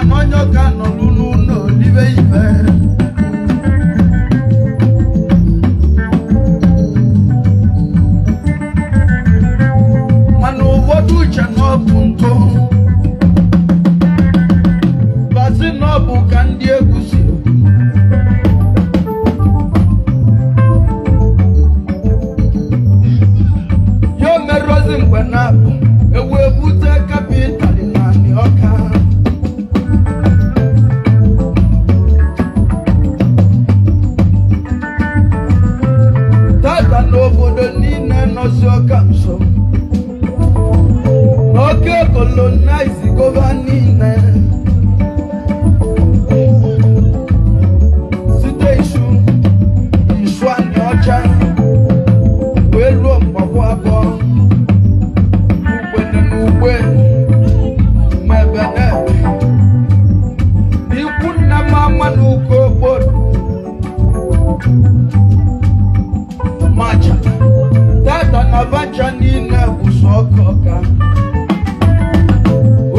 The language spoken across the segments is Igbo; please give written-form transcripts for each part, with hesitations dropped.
na onye ọka nọlụ n'ụlọ olibe ibe. Mana ụfọdụ uche na ọ bụ ntụ bazi na ọ bụ ka ndị egwu si ekwu. Ya omerozi mgbe na-abụ ewu ebute kapitalị na anị ọka. Tata n'obodo niile nọzi ọka nso n'oke kolonaizi gova niile site isu isu anị ọcha wee ruo mgbakwa abụọ ugbene na ugbe ma ebe na ebe na ikwu nna m ama na uko okporo macha tata na vancha niile bụ sọ ọka ọka.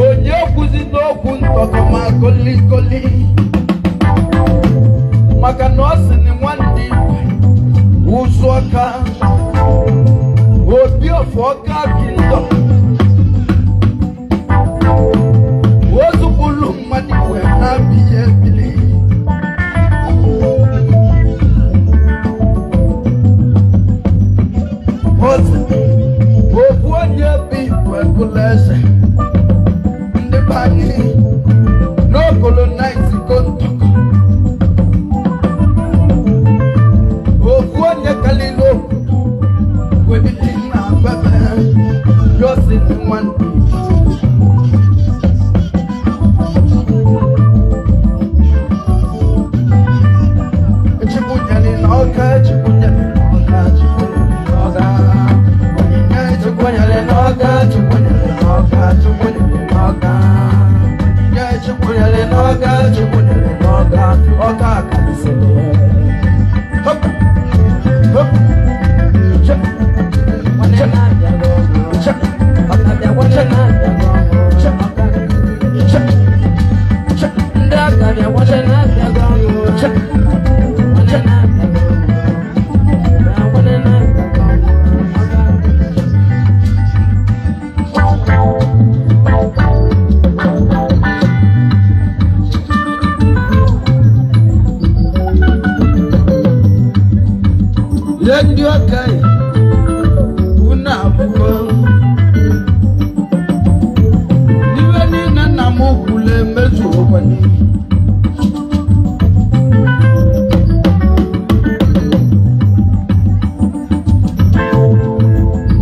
Onye kwuzi n'okwu ntọkọ ma kolikoli maka na ọ sị na nwanne igwe ụzụ ọka obi ofu ọka kingdom ozukwulu mmadụ igwe na-abịa ebili. Ozi ofu onye bụ igwe bụla eze ndị be anyị n'okolonaizi kontọkọ ofu onye kalili obodo webili na bebe yosi nwanne Chibunyere na ọka, chibunyere na ọka, chibunyere na ọka. Onyinye chibunyere na ọka, chibunyere na ọka, chibunyere na ọka. Onyinye chibunyere na ọka, chibunyere na ọka, ọka akalisele. Hop, hop, che, che, che, che, che, che, Ndị aka bịa nwanne na-abịa gị ọṅụ. Che. Nwanne na-abịa gị ọṅụ. Nwanne na-abịa gị ọṅụ. Ihe ndị ọka unu abụọ n'iwe niile nna m kwuru emezu okwenye.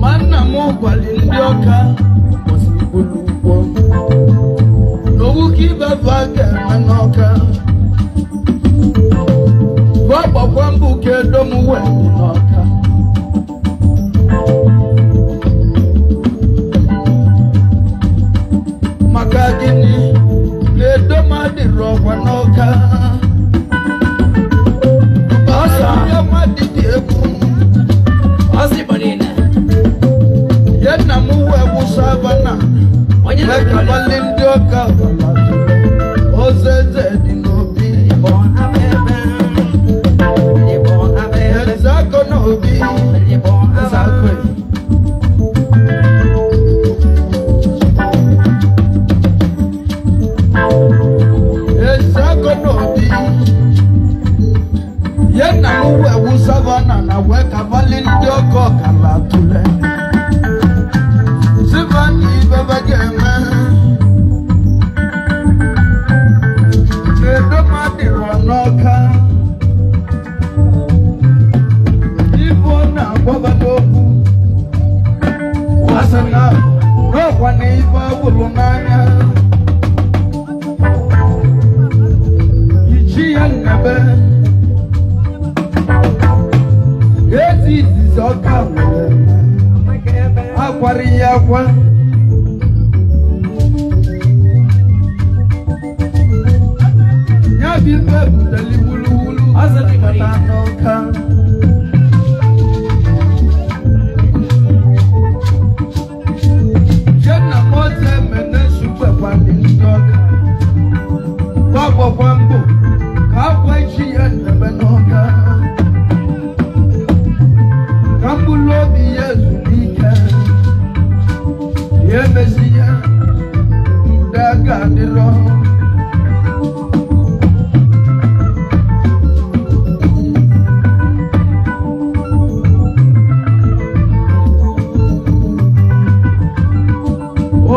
Ma nna m gwali ndị ọka kwụsịrị ikwulu ugbo n'owu ka ibefe aka eme n'ọka gbakwa mbụ ka edom wee dị n'ọka. Maka gịnị na edom adịrị ọkwa n'ọka? Ọsọ ndị ọma dịdị egwu. Ọsọ Igbo niile. Ya nna m wee wụsa aba na Onye wee na-abịa kabali ndị ọka ozo eze dị n'obi. Igbo ama ebe. Igbo ama ebe. Eze akọ n'obi. Igbo Eze ama akọ. Eze akọ n'obi. Ya nna m wee wụsa aba na wee kabali ndị ọka ọkala tule. Sịba na ibebe ga-eme. ga-adịrọ.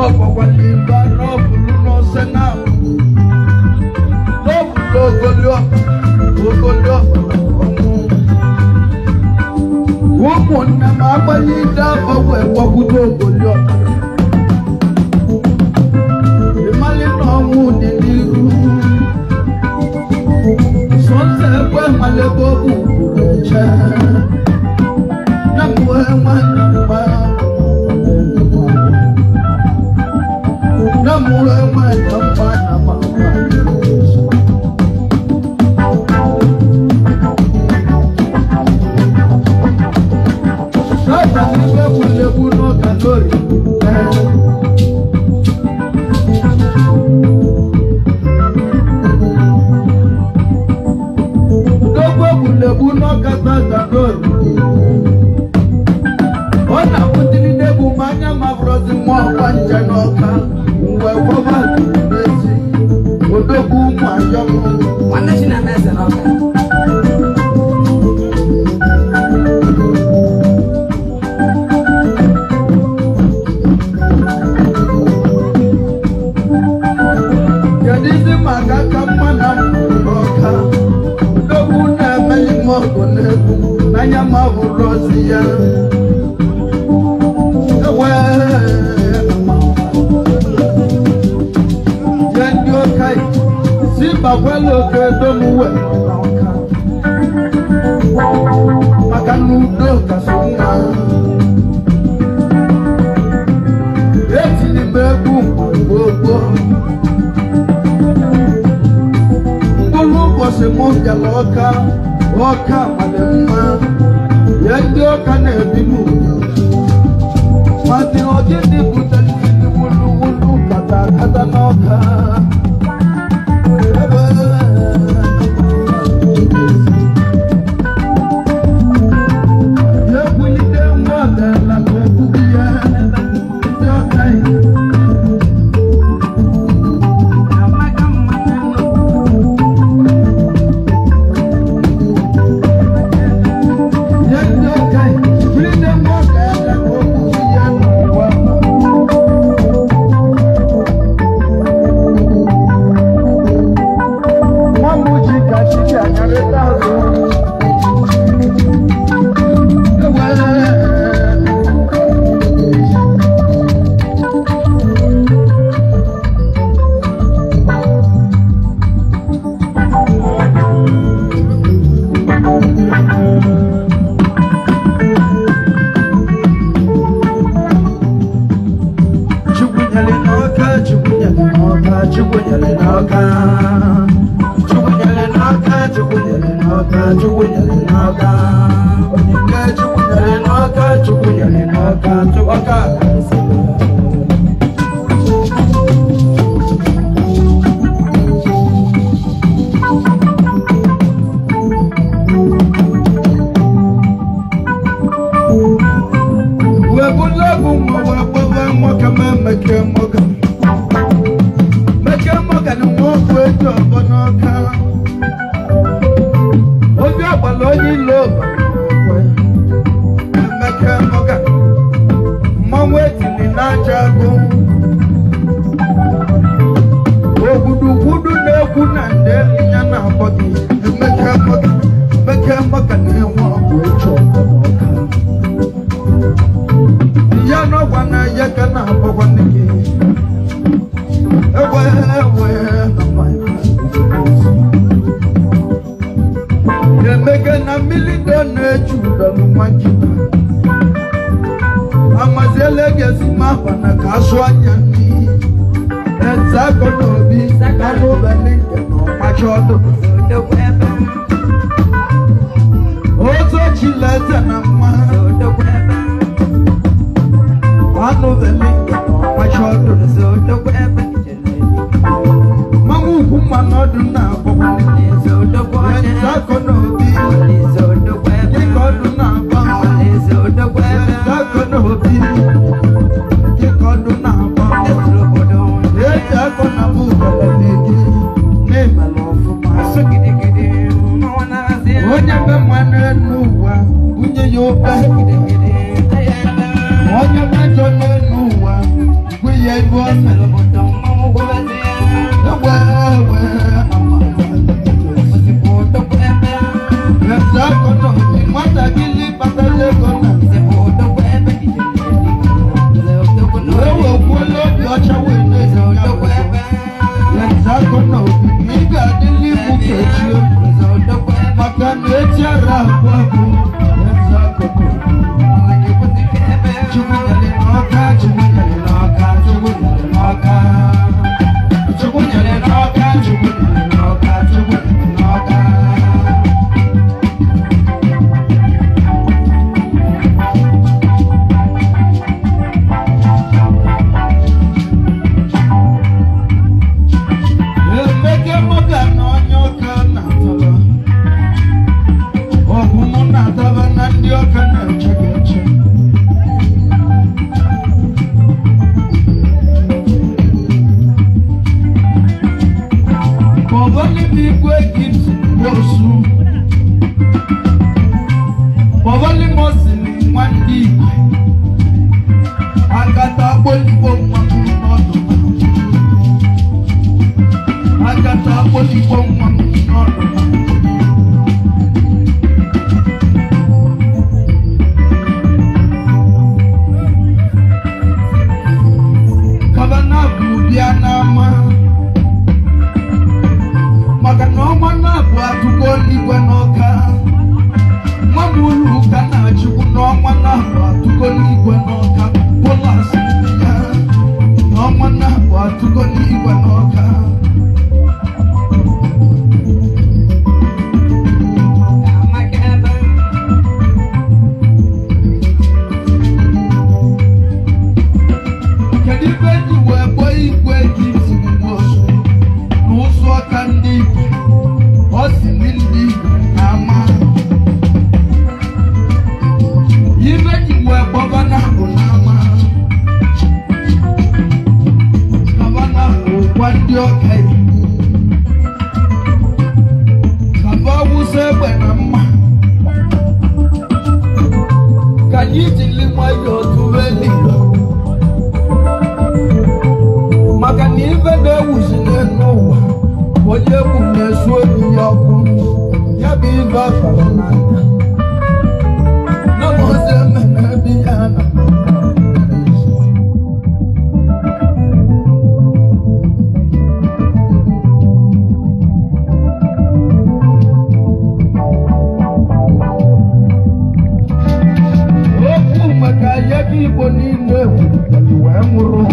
Ọkpọkwala n'ọbụlụ n'ose na n'ọbụlụ ogoliọkpa ogoliọkpa ọnwụ. Ụmụnne m agbalite ọgwụ egbakwute ogoliọkpa. Ịmalị na ọnwụ dị n'iru. Sọnsọ ekwe malebe okwu kwuru eche. Na mgbe nwanne mgbe Onye be mmanụ elu ụwa bunye ya ụba. Onye mejọ n'elu ụwa gwe ya ibu ọsọ. Ewe ewe nwatakịrị kpatara ego na ewe kwuola obi ọcha wee na-ezi ị ga-adịla ikwu ka echie maka na echi ara abụọ abụ. Chukwu nyere n'ọka, Chukwu nyere n'ọka, Chukwu nyere n'ọka, Chukwu nyere n'ọka, Chukwu nyere n'ọka, Chukwu nyere n'ọka. Emeke mọga na onye ọka na-ataba, ọ bụ mụ na-ataba na ndị ọka na-eche gị eche. Igwe Gift Nwosu, Bọbali Mosin nwa ndị Igwe, Agata Akpoligbo nwa m n'ọdụ, Agata Akpoligbo nwa m n'ọdụ. Kabana bụ bịa n'ama, maka na ọnwa na-abụ atụgo n'igwe n'ọka. Nwa m ụlọ ụka na-achịkwu n'ọnwa na-abụ atụgo n'igwe n'ọka. Bụlasị ya n'ọnwa na-abụ atụgo n'igwe n'ọka. Kedu ibe ji wee kpọọ igwe Gift Nwosu na ụzụ ọka ndị Igwe? Ọ si ndị Igwe ama ibe ji wee kpọba na bụ n'ama kaba na ụkwa ndị ọka Igbo, kaba wụsa egbe na mma ka anyị jiri nwayọọ tụrụ eluigwe, maka na ibe na-ewuzi n'elu ụwa onye egwu na-esu obi ya ọkụ, ya bụ ibe afara n'anya na ozi eme n'ebe ya na. Okwu maka ya bụ Igbo niile wee nwụrụ.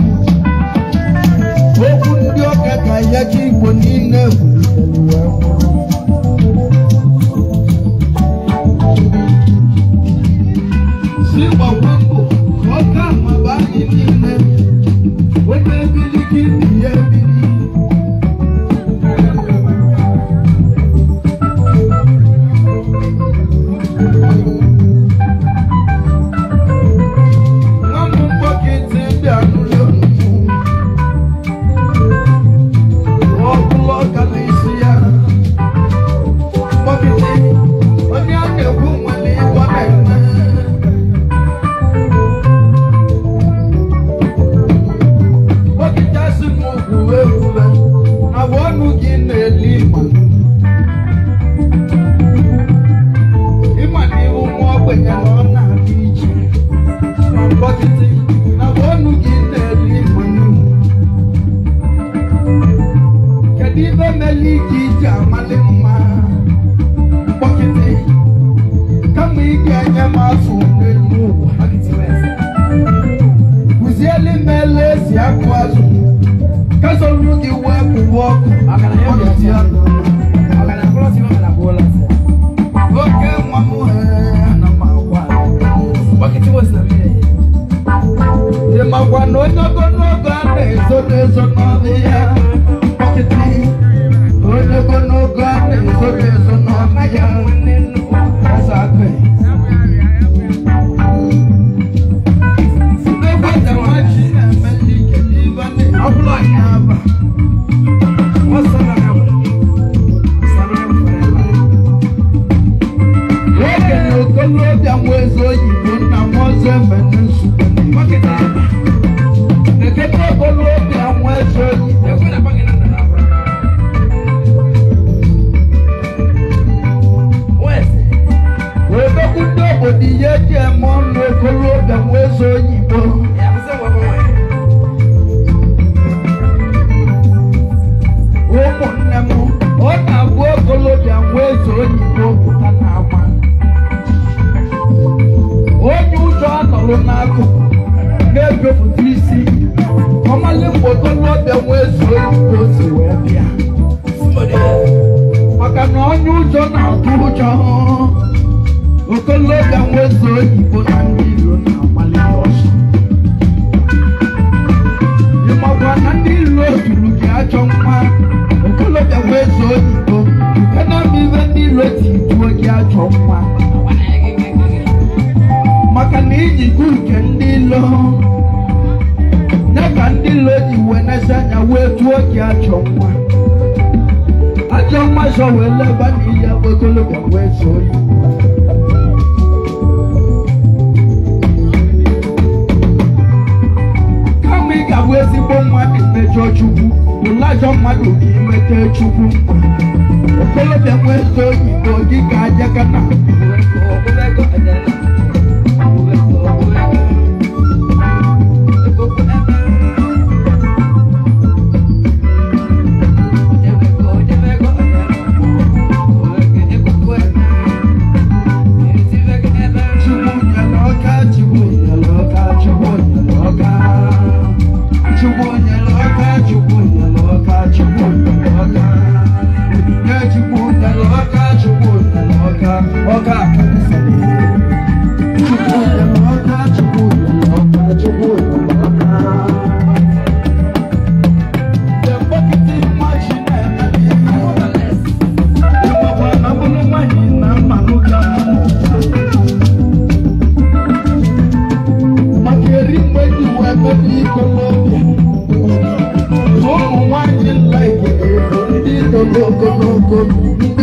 Okwu ndị ọka ka ya ka Igbo niile wee nwụrụ. Si gbakwa mbọ ka ọka ma anyị niile onye ebili ka ibi ya ebili. Nwa m mkpọkịtị bịa n'ụlọ ọkụlọ ọka n'isi ya. Mkpọkịtị onye a na-ekwu nwere ịgwọ na-eme. Mkpọkịtị asị m gwuwe egwuwe na bụ ọnụ gị na-eli ịma. Ịma na iwu nwa ogbenye na ọ na-adị iche. Ma mkpọkịtị na bụ ọnụ gị na-eli ịma n'ihu. Kedu ibe mere iji iji amali mma? Mkpọkịtị kama ị ga-enye m azụ n'elu ụwa, kụzielu m ele esi akụ azụ kasolu gị wee kwụwa ọkụ. Mkpọkịtị oke nwa m ana m agwa ị makwa na onye ogologo a na-ezo n'ezo n'ọnụ ya. Mkpọkịtị onye ogologo a na-ezo n'ezo n'ọnụ ya. Eze akụ egweta nwachi na-emeli kedu ibe na-aba. Ihe ji eme ọnụ okorobịa nweze oyibo. Ụmụnne m, ọ na-abụ okorobịa nweze oyibo pụta n'ama. Onye ụjọ anọrọ n'akụkụ na-ebepụta isi, ọmalị mgbe okorobịa nweze oyibo si wee bịa. Maka na onye ụjọ na-atụ ụjọ. Okorobịa nweze oyibo na ndị iro na-amalite ọsọ. Ịmakwa na ndị iro tụrụ gị ajọ nwa. Okorobịa nweze oyibo, nke na-ama ibe ndị iro ji tụọ gị ajọ nwa. Maka na ijigo nke ndị ilo, ya ka ndị ilo ji wee nesi anya wee tụọ gị ajọ nwa. Ajọ nwa sọ wee leba n'ihe okorobịa nweze oyibo. Kama ị ga-abụ ezigbo mmadụ mejọ Chukwu, bụrụ ajọ mmadụ ka imete Chukwu mma. Okorobịa nweze oyibo gị ka aja ka na ndị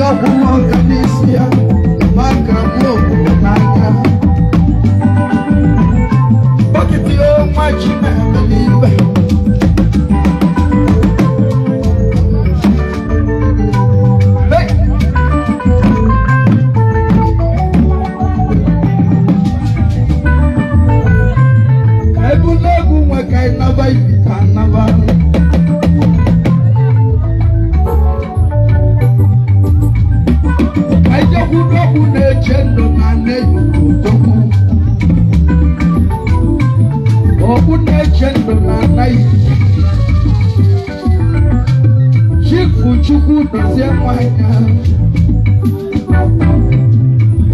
ọkwụrụ ọka n'isi ya maka mụ n'aka. Bọkịtị ọnwa ji na-eme n'ibe. Ka egwuregwu nwe ka ị naba ibi ka naba. Ejekwu na-eche ndụ na nne-odogwu. Ọkpụ na-eche ndụ na anaghị. Chifu Chukwu dozie nwanyị.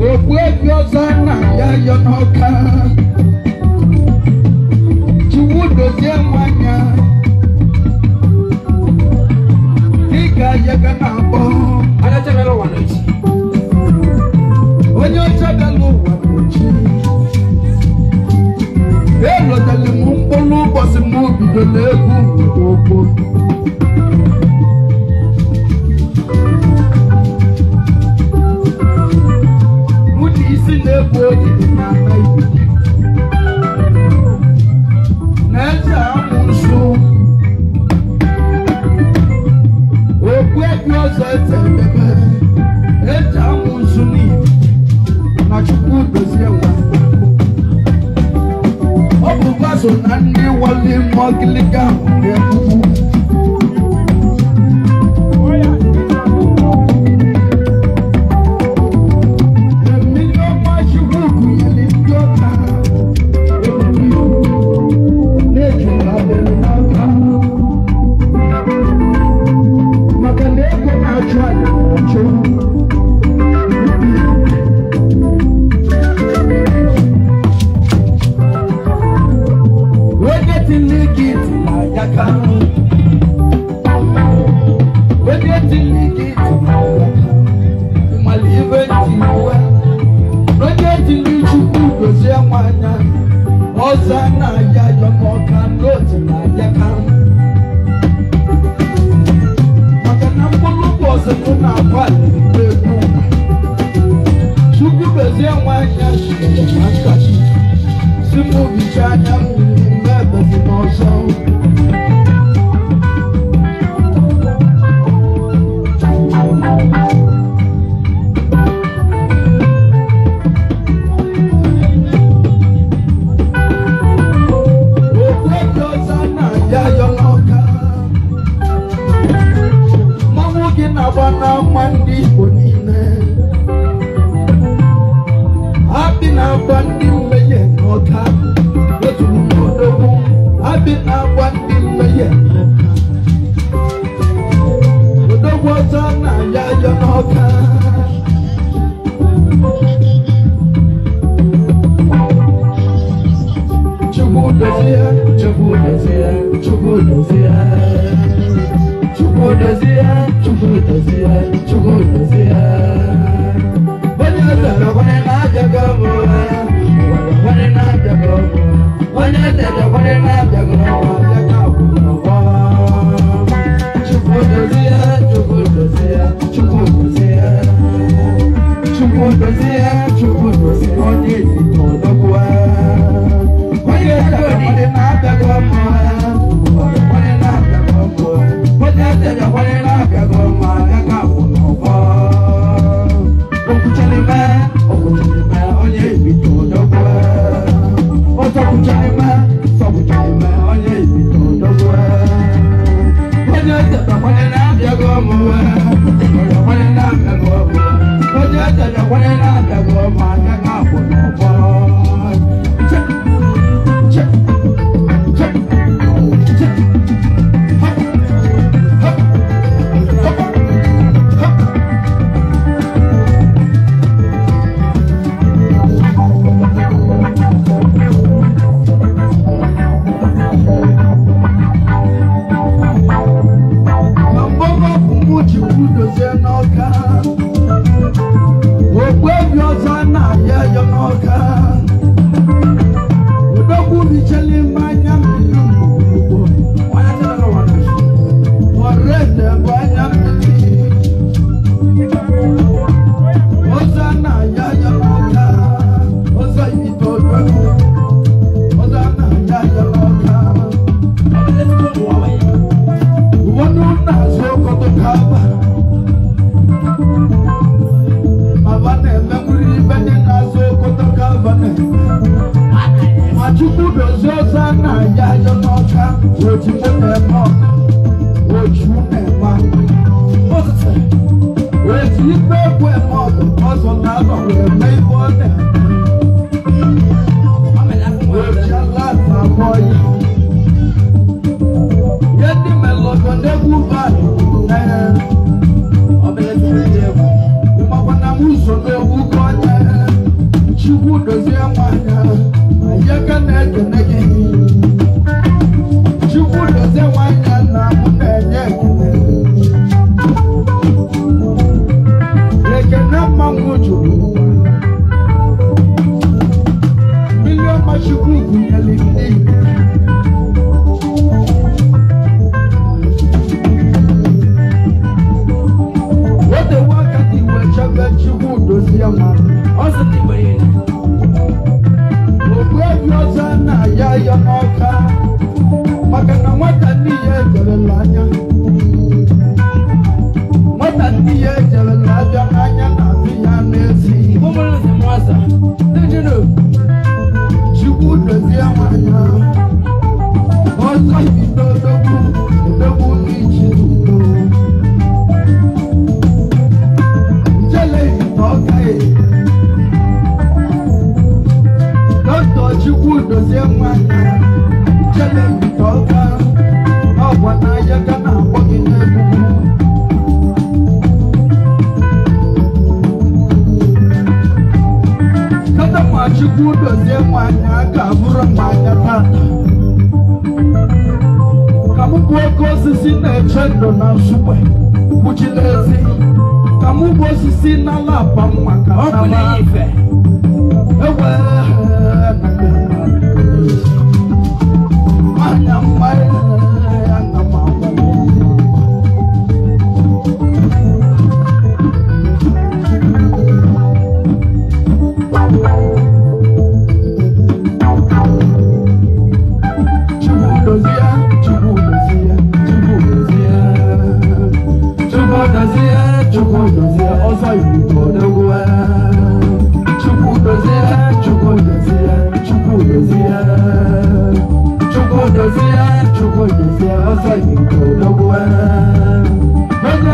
Ogbu ebi ọzọ na ya yọ n'ọka. Chukwu dozie nwanyị. Dịka ya ga na-akpọ. Onye ọcha bịara ụwa n'ochi. Elotara m mkpụrụ ụbọchị m bidoro egwu okpo. Mụ na isi na-ebu ogidi n'aka ibe. Na eze amụ nso. Okpu ebi ọzọ eze edebe. Eze amụ nso n'ibe. Na Chukwu dozie nwa. Ọ bụ vaso na ndị wali mmọgịlịga na-ekwukwu. Mmiri ọma Chukwu gụnyere ndị ọka na-ejula abịrị n'aka. Maka na ego na-achụ aja na-achụ. Onye tili gị na-agba n'ama ndị Igbo niile. Abi na-agba ndị mmehie n'ọka otu n'odogwu. Abi na-agba ndị mmehie n'ọka. Odogwu ọzọ na-aya ayọ n'ọka. Chukwu dozie, Chukwu dozie, Chukwu dozie. Chukwu dozie, Chukwu dozie, Chukwu dozie. Onye tere kwere na-abịago m, kwere na-abịago m. Onye tere kwere na-abịago m, abịago akwụkwọ. Chukwu dozie, Chukwu dozie, Chukwu dozie. Chukwu dozie, Chukwu dozie, onye ezi odogwu. Onye tere kwere na-abịago m, kwere na-abịago m. Onye tere kwere na-abịago m, abịago akwụkwọ. Okwuchalime, okwuchalime, onye ebito odogwu. Ọsọkwuchalime, sọkwuchalime, onye ebito odogwu. Onye tere kwere na-abịago m, kwere na-abịago m. Onye tere kwere na-abịago m, abịago akwụkwọ. Che, che, che, che. Hop, hop, hop, hop. Na mgbọgbọ bụ mụ Chukwu dozie n'ọka. Ogbuebi ọzọ na-aya ayọ n'ọka. Odogwu richelu ime anya mmiri mgbogbogbo. Ọrịa bụ anya mmiri. Ọzọ na-aya ayọ n'ọka. Ọzọ ibite odogwu. Ọzọ na-aya ayọ n'ọka. Ụfọdụ na-azụ ọkọtọ kaba. Baba na-emenwuri ibe ndị na-azụ ọkọtọ kaba na-eme. Ma Chukwu dozie ọzọ na-aya ayọ n'ọka. Ojigbo na-eme ọkụ. Ochu na-eme akụ. Otu ife ekwu eme ọgụ ọzọ na-aba wee mee ife ọ na-eme. Oji ala abụọ ya. Ihe ndị melọgọ n'egwu bad ịmakwa na m so n'egwu ka onye Chukwu dozie nwanyị ma ya ka na-ekene gị. Chukwu dozie nwanyị na mụ na-enye ekele. Ekene mmanwụ juru ụwa. Mmiri ọma Chukwu gụnyere ndị Igbo. Otewe aka dị iwe chebe Chukwu dozie nwanyị. Ogbuebi ọzọ na-aya ayọ n'ọka maka na nwata ndị ya ejerela anya. Nwata ndị ya ejerela abịa n'anya na-abị ya n'ezi. Chukwu dozie nwanyị ọzọ ibido odogwu odogwu n'iji udo. Njele ite ọka e. Dọkịta Chukwu dozie nwanyị njele ite ọka n'ọgwa n'ahịa ka na-akpọ gị n'egwu. Kata ma Chukwu dozie nwanyị a ga-abụrụ m anya tata. Ka mụ bụ oke osisi na-eche ndụ na nsukwe kwuchila ezi. Ka mụ bụ osisi n'ala akpa m maka taba. Ewe anya mma ya na m agwa. Chukwu dozie, Chukwu dozie, Chukwu dozie. Chukwu dozie, Chukwu dozie, ọzọ Igbo odogwu. Chukwu dozie, Chukwu dozie, Chukwu dozie. Chukwu dozie, Chukwu dozie, ọzọ Igbo odogwu. Onye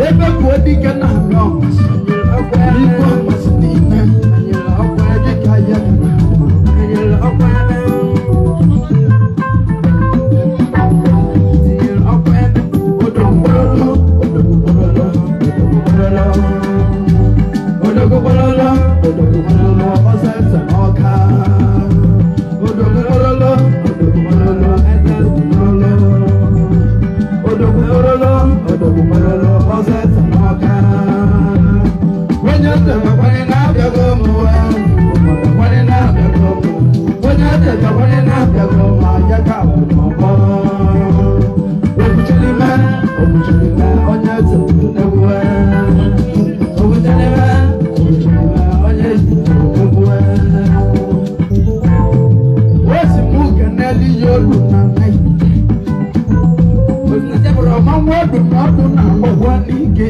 Ebe bụ dike na anọ igwe amasị niile dịka ya odogbololo odogbololo ọsọ eze n'ọka odogbololo odogbololo odogbololo odogbololo ọsọ eze n'ọka onye ntị na-abịago m kwanye na-abịago m onye ntị kwanye na-abịago m anya ka bụ n'ọgbọ obuchilime obuchilime onye ntị egwu obuchilime obuchilime onye ntị egwu osi mụ keneli ya olu na nne mmanwụ ọdụ na ọdụ na-agbakwa n'ike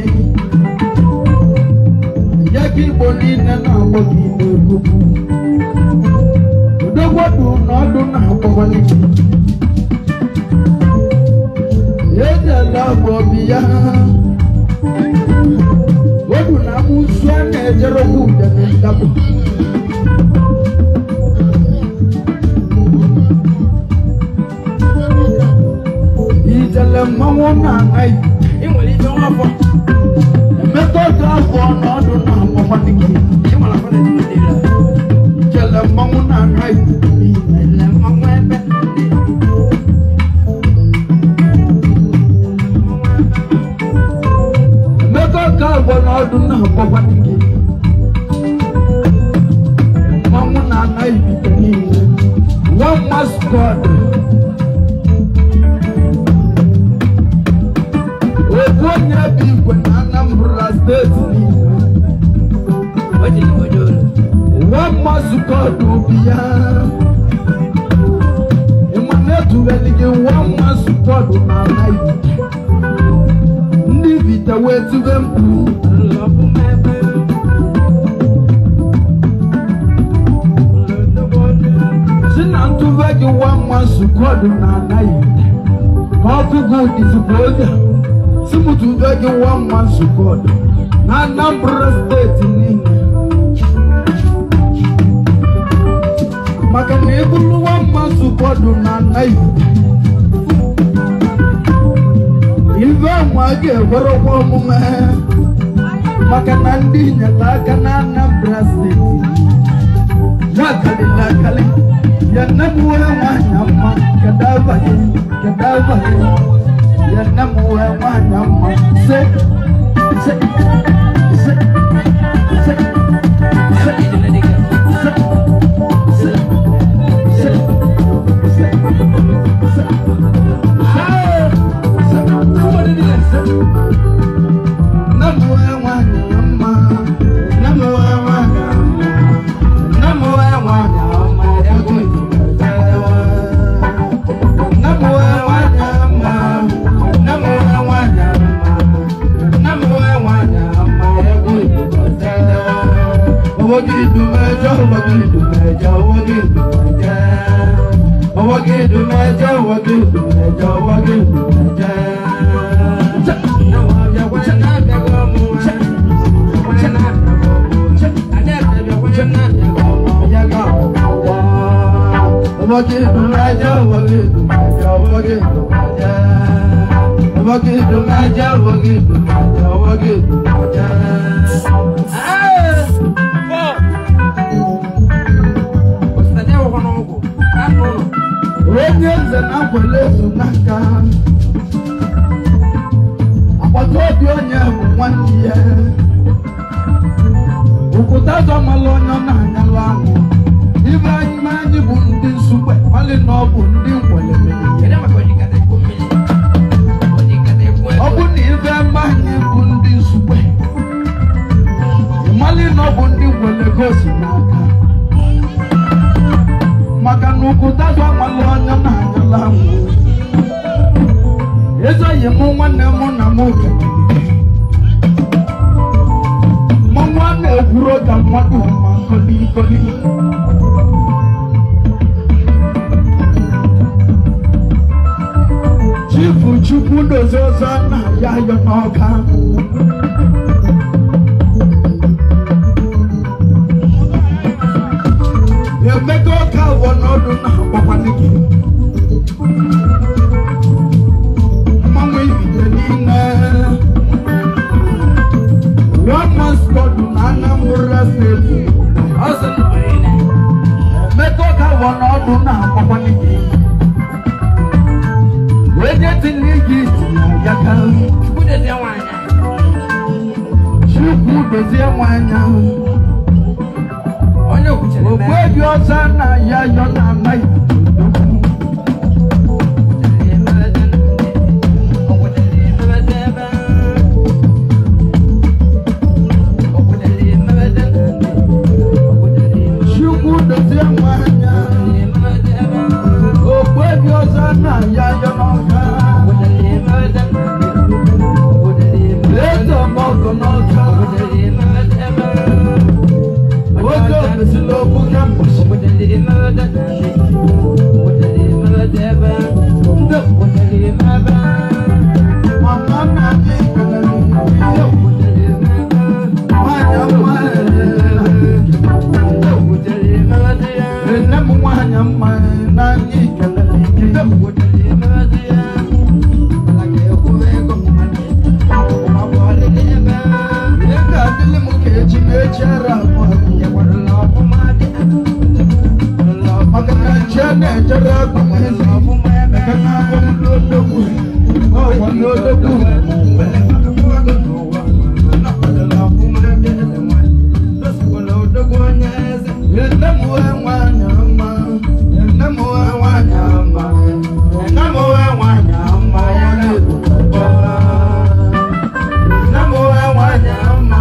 ya ka Igbo niile na-agbọ gị n'egwu odogwu ọdụ na ọdụ na-agbakwa n'ike ejela bụ obi ya odu na amụsụ a na-ejerekwa ude na ndapụ ijele mmanwụ na-anaghị emeka otu afọ n'ọdụ na-agbakwa n'ike ijele mmanwụ na-anaghị niile emeka otu afọ n'ọdụ na-agbakwa n'ike mmanwụ na-anaghị niile one mascot ofu onye bụ igwe na Anambra steeti niile nwa mmazukọdụ obi ya ịma na-etubeli gị nwa mmazukọdụ na ala Igbo ndị bite wee tube mkpu si na ntube gị nwa mmazukọdụ na ala Igbo na ọgụgụ dịzikwa oge simutube gị nwa mmazukọdụ na Anambra steeti niile maka na ịbụrụ nwa mmazukọdụ na ala Igbo ife nwa ga-ekwerekwa omume maka na ndị nyere aka na Anambra steeti ya kalịla akali ya nne m wee nwanyị mma kedu abalị kedu abalị ya nne m wee nwanyị mma se se se se se se se se se se Onye nze na nkwele so n'aka agbata obi onye bụ nwanne ya okwuta zọmala onye ọ na-anyalụ anwụ ibe anyị ma anyị bụ ndị nsukpe mali na ọ bụ ndị nkwele mere ọ bụ na ibe mma anyị bụ ndị nsukpe mali na ọ bụ ndị nkwele gosi n'aka maka na okwuta zọmala onye ọ na-anyalụ anwụ ezoghị m nwanne m na m mmanwụ a na-ekwuru ka mmadụ ma kolikoli chifu chukwu dozie ọzọ na ya ayọ n'ọka. Emeka ọka wọ n'ọdụ na-akpọkwanị gị. Mmanwụ ibite niile. One man squad na Anambra State. Emeka ọka wọ n'ọdụ na-akpọkwanị gị. Onye tinye gị ya ka. Chukwu dozie nwanyị. Ogbebi ọcha na ya yọ na anaghị. Chukwu dozie nwanyị. Ogbebi ọcha na ya yọ n'ọka. Eze ọmọgọ n'ọka. Oge ofesila okwu kemgbe. Mama na dị kelere nwanyị mma. Nne m nwanyị mma n'anya ikelere gị. Ị ga-adịlị m ka echi na echi ara abụọ. Maka na nche na-echere akwa m eze. Maka na abụ m n'odogwu. Ọkwa n'odogwu. Nne m wee nwanyị mma. Nne m wee nwanyị mma. Nne m wee nwanyị mma ya na-ebu. Nne m wee nwanyị mma.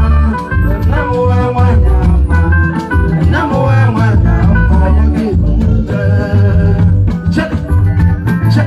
Nne m wee nwanyị mma. Nne m wee nwanyị mma ya na-ebu. Che che.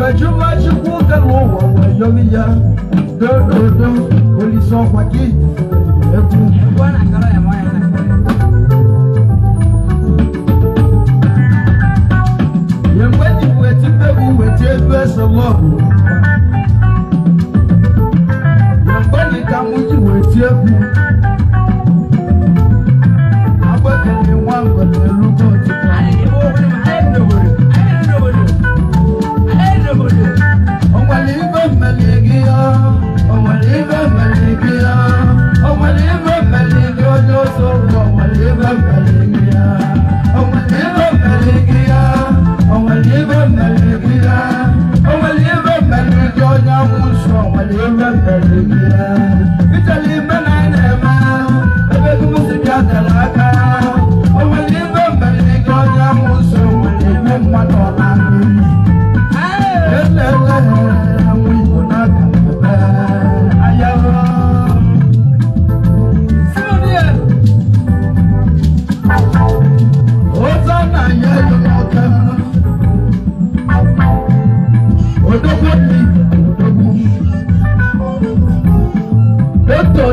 Mgbe Chukwu kere ụwa wee yọrọ ya dododo olise ọkwa gị egwu. Mgbe ji weti mbegbu weti ebe sọlọbụ. Mgbe ji ka mụ ji weti egwu. Agbekele nwa ngwere elugo ọtụtụ. Onwere ibe mmeli gị ya, onwere ibe mmeli gị ya, onwere ibe mmeli gị onye ọsọ ụgbọ, onwere ibe mmeli gị ya, onwere ibe mmeli gị ya, onwere ibe mmeli gị ya, onwere ibe mmeli gị onye amụsụ, onwere ibe mmeli gị ya. Ichele ime na ị na-eme, ebe gị mụsị bịa tere aka, onwere ibe mmeli gị onye amụsụ, onwere ibe mmadụ ọ na-amị.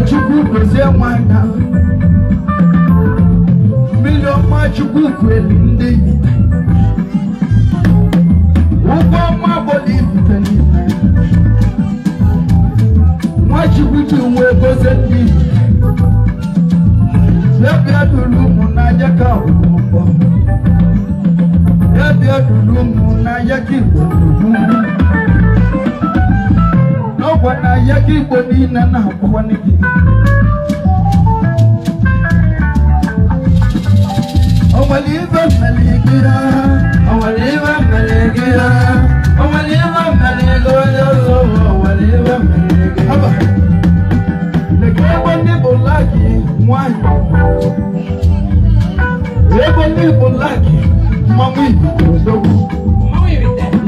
Chukwu gozie nwanya mmiri ọma Chukwu kweli ndị ụgwọ ọma bọla ibite n'ime nwa Chukwu ji wee gozie ndị ya bịa duru ụmụ n'anya ka ọgwụgwọ ya bịa duru ụmụ n'anya ka Igbo n'ọgwa n'anya ka Igbo niile na-akwụkwọ gị. Onwere ibe mmeli gị ya, onwere ibe mmeli gị ya, onwere ibe mmeli gị onye ọzọ, onwere ibe mmeli gị ya. Leke ebe ndị bụ laki nwanyị, ebe ndị bụ laki mmanwụ Igbo odogwu.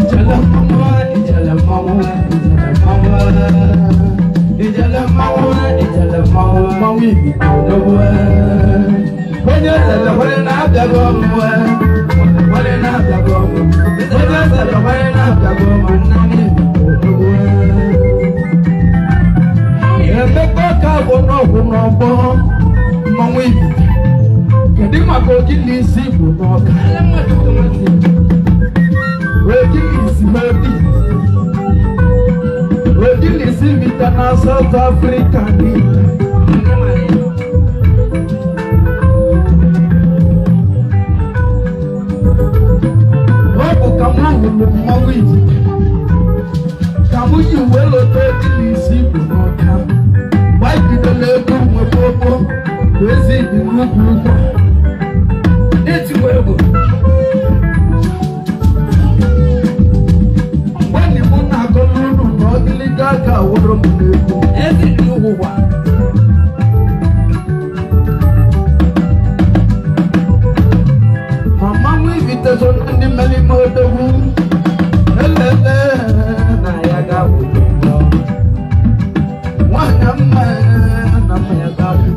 Ijele mmanwụ, ijele mmanwụ, ijele mmanwụ, ijele mmanwụ, ijele mmanwụ, mmanwụ Igbo odogwu. Onye sere kwere na-abịago ọmụmụ, kwere na-abịago ọmụmụ, onye sere kwere na-abịago ọmụmụ, nna m odogwu. Emeka ka bụ n'ọgwụ n'ọgbọ mmanwụ Igbo. Kedu maka ogili isi Igbo n'ọka? Ogili isi n'obi. Ogili isi bita na South Africa niile. Ọ bụ ka mụ hụrụ mmanwụ Igbo ka mụ ji wee lọta ogili isi Igbo n'ọka. Mgbe anyị bidola egwu nwekwa bụ ezi dị nnukwu ụgwọ. Mgbe enyi m na-agọlụ unu na ọgịlịga aka awụrụ m n'egwu. Ma mmanwụ Ibite so na ndị mere ime odogwu. Elele na ya ga-awụ nwanyị mma na mma ya ga-awụ.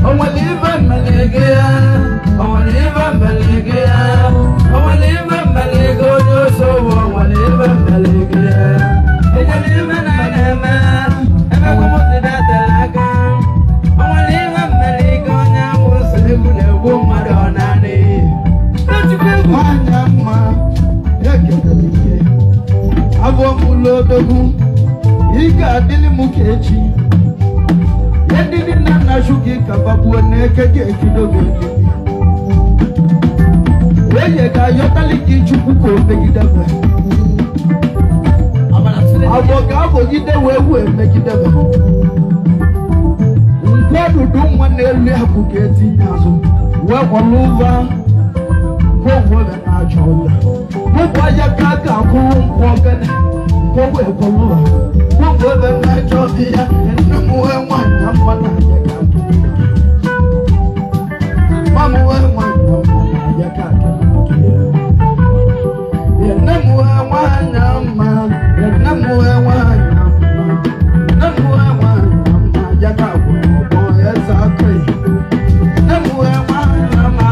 Onwere ibe mmeli gị ya, onwere ibe mmeli gị ya, onwere ibe mmeli gị onye ọsọ ụwa, onwere ibe mmeli gị ya. Ijele ibe na na-eme, ebe gụmụsị datara aka. Onwere ibe mmeli gị onye amụsụ egwu na-egbu mmadụ ọ naanị. Nwanyị mma ekelere ike, abụọ m ụlọ odogwu, ị ga-adịlị m ka echi. Ndị nna nna gị ka bagbuo n'eke ga-ekido gị ekiri. Onye ga-ayọtali gị Chukwu ka o megidebe. Agwọ ga-abọgide wee wee megidebe. Nkwa dudu nwa na-elu ya bụ ka etinye azụ wee kwalụ ụva gwọgwọ ga na-ajọ ọbịa. Bụkwa ya ka a ga-akwụrụ nkwụ ogene nkwọ wee kwalụ ụva. Gwọgwọ ebe na-ajọ ọbịa ya nne m wee nwanyị mma na ya ga-atụ. Mama wee nwanyị mma na ya ga-atụ. Nne m wee nwanyị mma, nne m wee nwanyị mma, nne m wee nwanyị mma ya ga-akwụ n'ọgbọ eze akụ. Nne m wee nwanyị mma,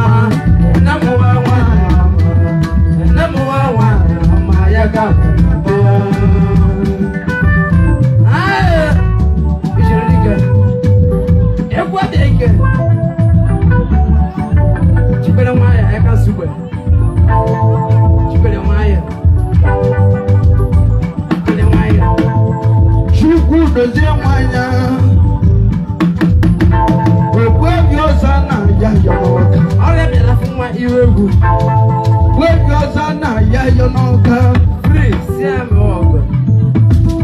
nwa iwe egwu. Wegwu ọzọ na-aya yọ n'ọka. Free si eme ọgụ.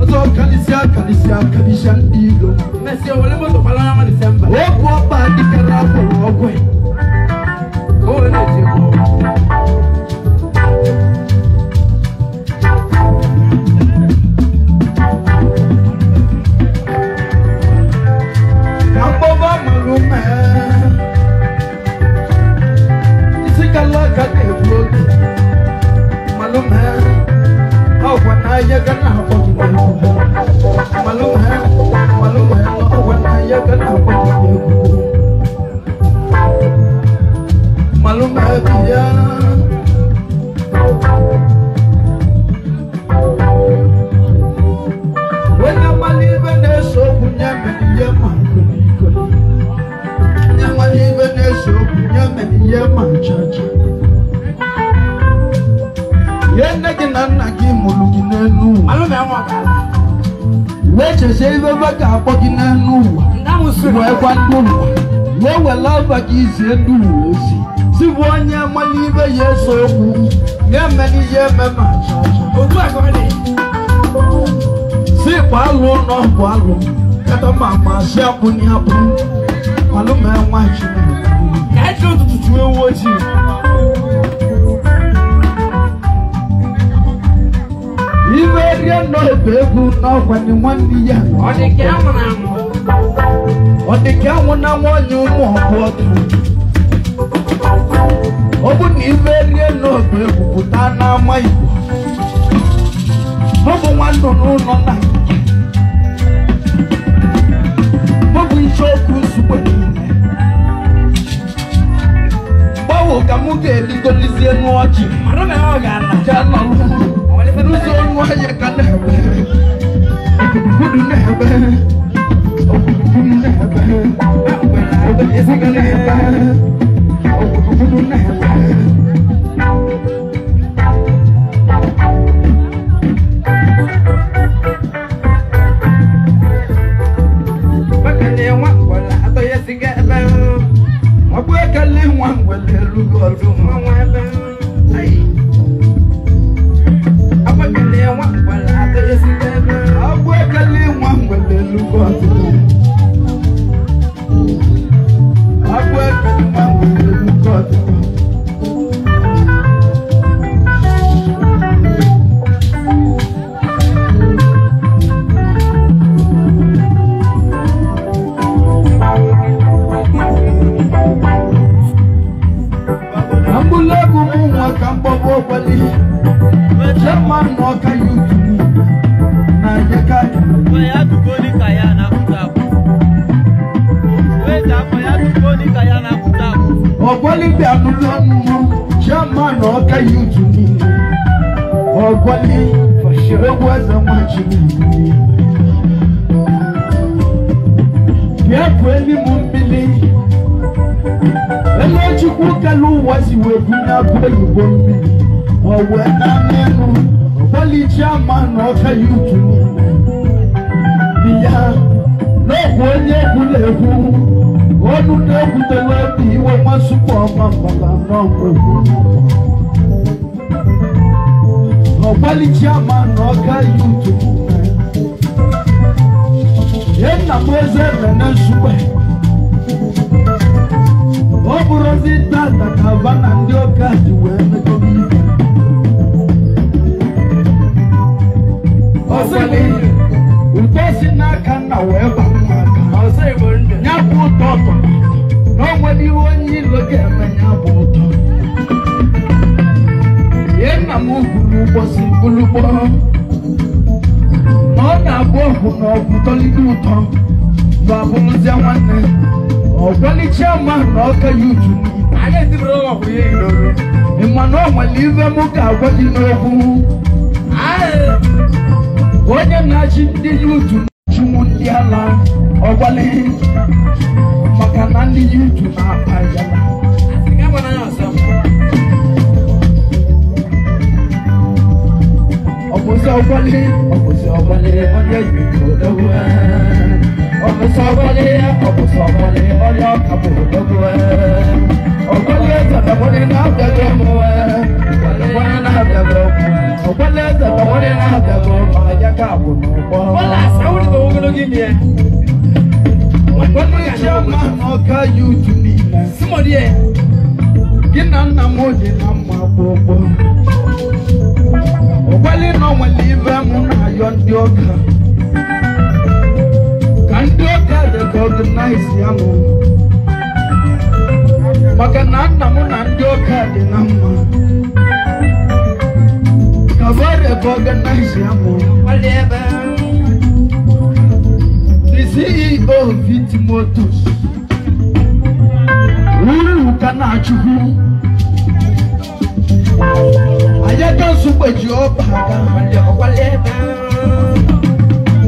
Ọzọ kalịsịa kalịsịa kalịsịa ndị ilo. Mesịa wele moto kwala ọnwa Disemba. Okwu ọkpa dịkara akwụrụ ọgwụ. O were na-eti egwu. Ka mgbọba mara ume. Isi kala aka na-egbu oge. Malume, ọkwa n'ahịa ga na-akpọ gị n'egwu. Malume, malume, ọkwa n'ahịa ga na-akpọ gị n'egwu. Malume bịa. Onye amala ibe na-ese okwu nye mere ihe ma kolikoli. Onye amala ibe na-ese okwu nye mere ihe ma chacha. Ihe nne gị na nna gị mụrụ gị n'elu ụwa. Alụme nwa ọgala. Wee chezie ibe ebe ga-akpọ gị n'elu ụwa. Ndamusu. Wee gwa ndị ụwa. Wee were afa gị zie ndị ụwa ozi. Si bụ onye amala ibe ya ese okwu nye mere ihe eme ma chacha. Otu a ka ọ dị. Si kwa alụ ụlọ bụ alụ. Kata ma ma si akpụ ni akpụ. Malume nwa Chineke. Ka anyị jiri ụtụtụ chụọ ewu ojii. Ibe rie nọ ebe egwu n'ọkwa ni nwanne ya. Ọ dị ka anwụ na anwụ. Ọ dị ka anwụ na nwanyị ụmụ ọbụ ọdụ. Ọ bụ na ibe rie nọ ebe egwu pụta n'ama Igbo. Ọ bụ nwanne n'ụlọ na nke. Ọ bụ isiokwu nsogbu niile. Gbanwe ka mụ ga-eligolizie n'ọchị. Alụme nwa ọgala. Ja nọrọ n'ụzọ ọnụ ahịa ka na-ebe. Okudugudu na-ebe. Okudugudu na-ebe. Okudugudu na-ebe. Okudugudu na-ebe. Bakale nwa ngwala atọ ya siga ebe. Ọ bụ ekele nwa ngwele elugo ọdụ. Nwa nwa ebe. Ayi. Abakale nwa ngwala atọ ya siga ebe. Ọ bụ ekele nwa ngwele elugo ọdụ. Ọ bụ ekele nwa ngwele elugo ọdụ. Ambulegu mụ nwa ka mgbọbụ ọgbali. Chairman n'ọka yutu niile na Yeka. Ọgbali bịa n'ụlọ ọnụ chairman n'ọka yutu niile. Ọgbali egwu eze nwa Chineke. Bịa kụọ elu m mmiri. Ele Chukwu kelu ụwa si wee bunye akụ oyibo mmiri. Ọ wee na n'elu. Ọgbali chairman n'ọka yutu niile. Bịa n'ọkwa onye egwu na-ekwu. Ọnụ na-ekwutela obi iwe nwa Nsukka ọma mbala n'ọgwụ egwu. Ọgbali chairman n'ọka yutu niile. Ihe nna m eze mene Nsukka. Ọ bụrụzi tata ka aba na ndị ọka ji wee mekọrọ ibe. Ọgbali ụtọ si n'aka nna wee ba nwa aka. Ọzọ Igbo ndụ. Ya bụ ụtọ ụtọ na o nwere ihe onye ilo ga-eme ya bụ ụtọ. Ihe nna m gwuru ụbọchị gbulugbo na ọ na-abụ ọgwụ na ọgwụ tọlide ụtọ ma bụrụzie nwanne. Ọgbali chairman na ọka yutu niile. Anyị etibere ọgwụ ya iroro. Ị ma na o nwere ife mụ ga-agwa gị n'okwu. Ayi. Onye na-achị ndị yutu chụmụ ndị ala ọgbali maka na ndị yutu na-akpa yala. Asị ka ya ọzọ. Ọ bụzi ọgbali, ọ bụzi ọgbali onye yutu odogwu. Ọ bụzi ọgbali, ọ bụzi ọgbali onye ọka bụ odogwu. Ọ̀gbọ́n eze bịakwanye na-abịago m bịakwanye na-abịago m ọ̀gbọ́n eze bịakwanye na-abịago m ayaka bụ n'ụgbọ. Ọ̀gbọ́n chiama n'ọka yutu niile. Gị na nna m dị na mma gbogbo. Ọ̀gbọ́n nọ nwere ibe m na-ayọ ndị ọka. Ka ndị ọka recognize ya mụ. Maka na nna m na ndị ọka dị na mma. Ka ba recognize ya mụ. The CEO of Vit Motors. Uru ka na-achụkwu. Ayaka nsukwe ji ọba aga.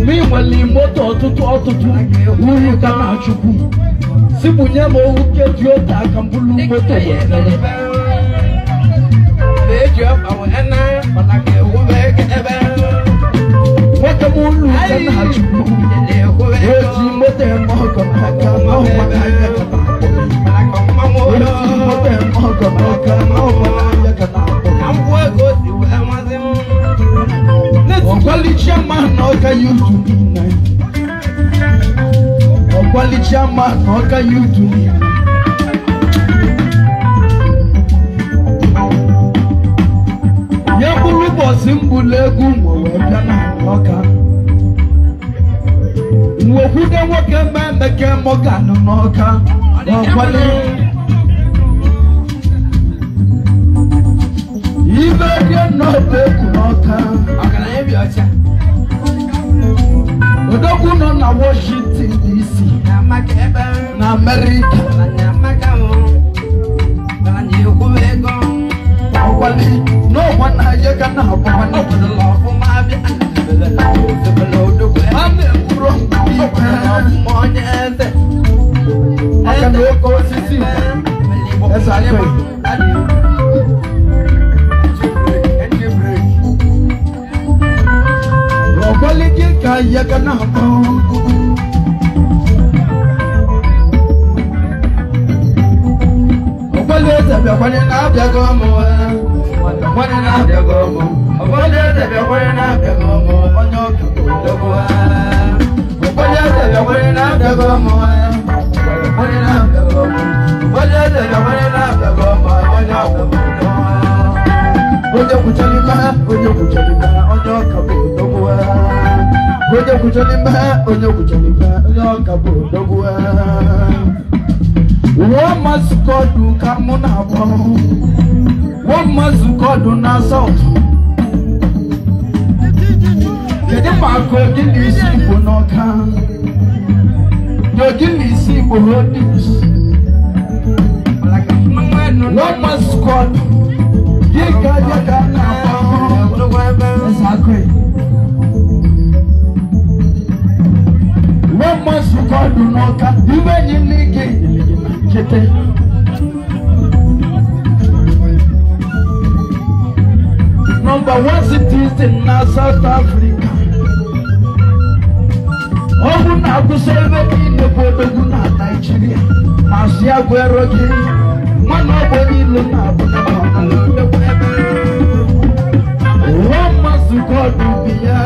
Mi nwere moto ọtụtụ ọtụtụ. Uru ka na-achụkwu. Sibunye m owu keji otu aka mbulu moto wee. Nwoke m ulu ka na-achụkwu. Eji moto eme ọgọ n'aka ma ọ gbara anya ka na-akpọ. Eji moto eme ọgọ n'aka ma ọ gbara anya ka na-akpọ. Ọ̀gbọ́lì chairman n'Ọka yutu niile. Ọ̀gbọ́lì chairman n'Ọka yutu niile. Ya bụrụ ụbọchị mbụlụ egwu mgbe wee bịa na Ọka. Nwekwude nwoke mee Emeka Morgan n'Ọka. Ọ̀gbọ́lì. Ibe dị n'ọba egwu n'Ọka. Odogwu nọ na Washington DC na Amerịka. Ọ̀gbọ́lì n'ọgwa na ayega na-agbawa. A na-ekwuru mgbe maka na oke osisi eze akwa. Ọ̀gbọ́lì gị ka ayega na-agba. Ọ̀gbọ́lì eze bịakwanye na-abịago m. Bịakwanye na-abịago m. Ọ̀gbọ́lì eze bịakwanye na-abịago m. Onye ọka bụ odogwu. Ọ̀gbọ́lì eze bịakwanye na-abịago m. Bịakwanye na-abịago m. Ọ̀gbọ́lì eze bịakwanye na-abịago m. Onye ọka bụ odogwu. Onye kwuchara ime, onye kwuchara ime, onye ọka bụ odogwu. Onye kwuchara ime, onye kwuchara ime, onye ọka bụ odogwu. Wọ́n mazukọdụ ka mụ na-agba. Wọ́n mazukọdụ na South. Kedu maka ogili isi Igbo n'Ọka? Ogili isi Igbo Holdings. Wọ́n mazukọdụ gị ka ya ka na-agba. Wọ́n mazukọdụ n'Ọka. Ibe enyi n'ike nkịtị. Number 1 citizen na South Africa. Ọgwụ na-agụsị ebe niile bụ odogwu na Naịjirịa. Masị agwa ero gị, mana ọ bụ onye ilo na-abụ Wọ́n mazukọdụ bi ya.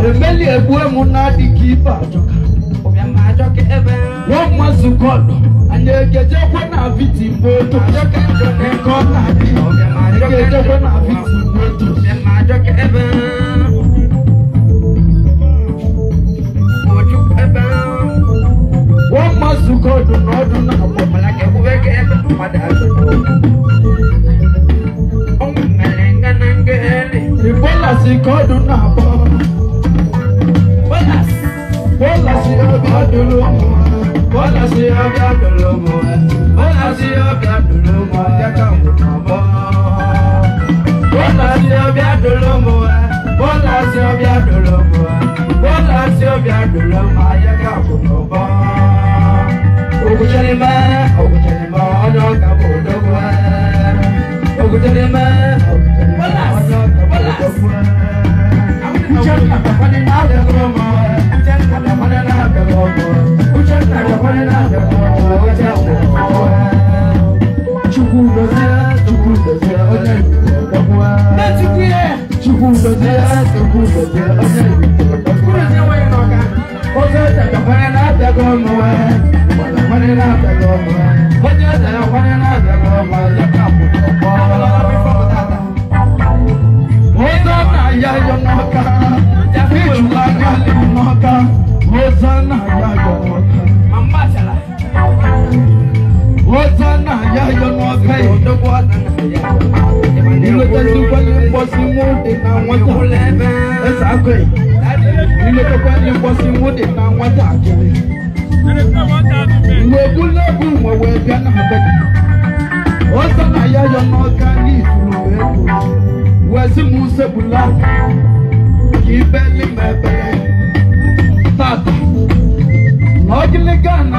Emeli egbu emu na-adịghị ibe ajọka. Wọ́n mazukọdụ anyị egejekwe na viti moto. Nke ọ na-adị egejekwe na viti moto. Wọ́n mazukọdụ n'ọdụ na-agbọ. Ìbọ́là sí kọ́ọ̀dù náà bọ̀. Bọ́lá sí ọbẹ̀ dúró mọ́. Bọ́lá sí ọbẹ̀ dúró mọ́. Bọ́lá sí ọbẹ̀ dúró mọ́. Jẹ́ ká mọ̀ bọ́. Bọ́lá sí ọbẹ̀ dúró mọ́. Bọ́lá sí ọbẹ̀ dúró mọ́. Bọ́lá sí ọbẹ̀ dúró mọ́. Jẹ́ ká mọ̀ bọ́. Ògùnjẹ́lẹ́mẹ́, ògùnjẹ́lẹ́mẹ́, ọ̀nà kàbọ̀ òdògbò. Ògùnjẹ́lẹ́mẹ́, ògùnjẹ́lẹ́mẹ́, ọ̀nà kàbọ̀ òdògbò. Uchenna bịakwanye na-abịago m. Uchenna bịakwanye na-abịago m. Uchenna bịakwanye na-abịago m. odogwu. Chukwu gozie, Chukwu gozie, onye erite odogwu. Onye ọzọ na-abịago ọmụwa, kwanye na-abịago ọmụwa. Onye ọzọ kwanye na-abịago ọmụwa, ya ka bụ ọgbọ. Ụzọ na-aya yọ n'ọka, ijula aka dị n'ọka. Ụzọ na-aya yọ n'ọka. Ụzọ na-aya yọ n'ọka. Ilotezikwanye mkpọsi mụ dị na nwata. Eze akụ ilotekwanye mkpọsi mụ dị na nwata akịrị. Mgbe egwuregwu nwe wee bịa na be gị. Ụzọ na-aya yọ n'ọka n'ifuru ego. Wezi m usegbula ka ibeli m ebele. Tata na ọgịlịga na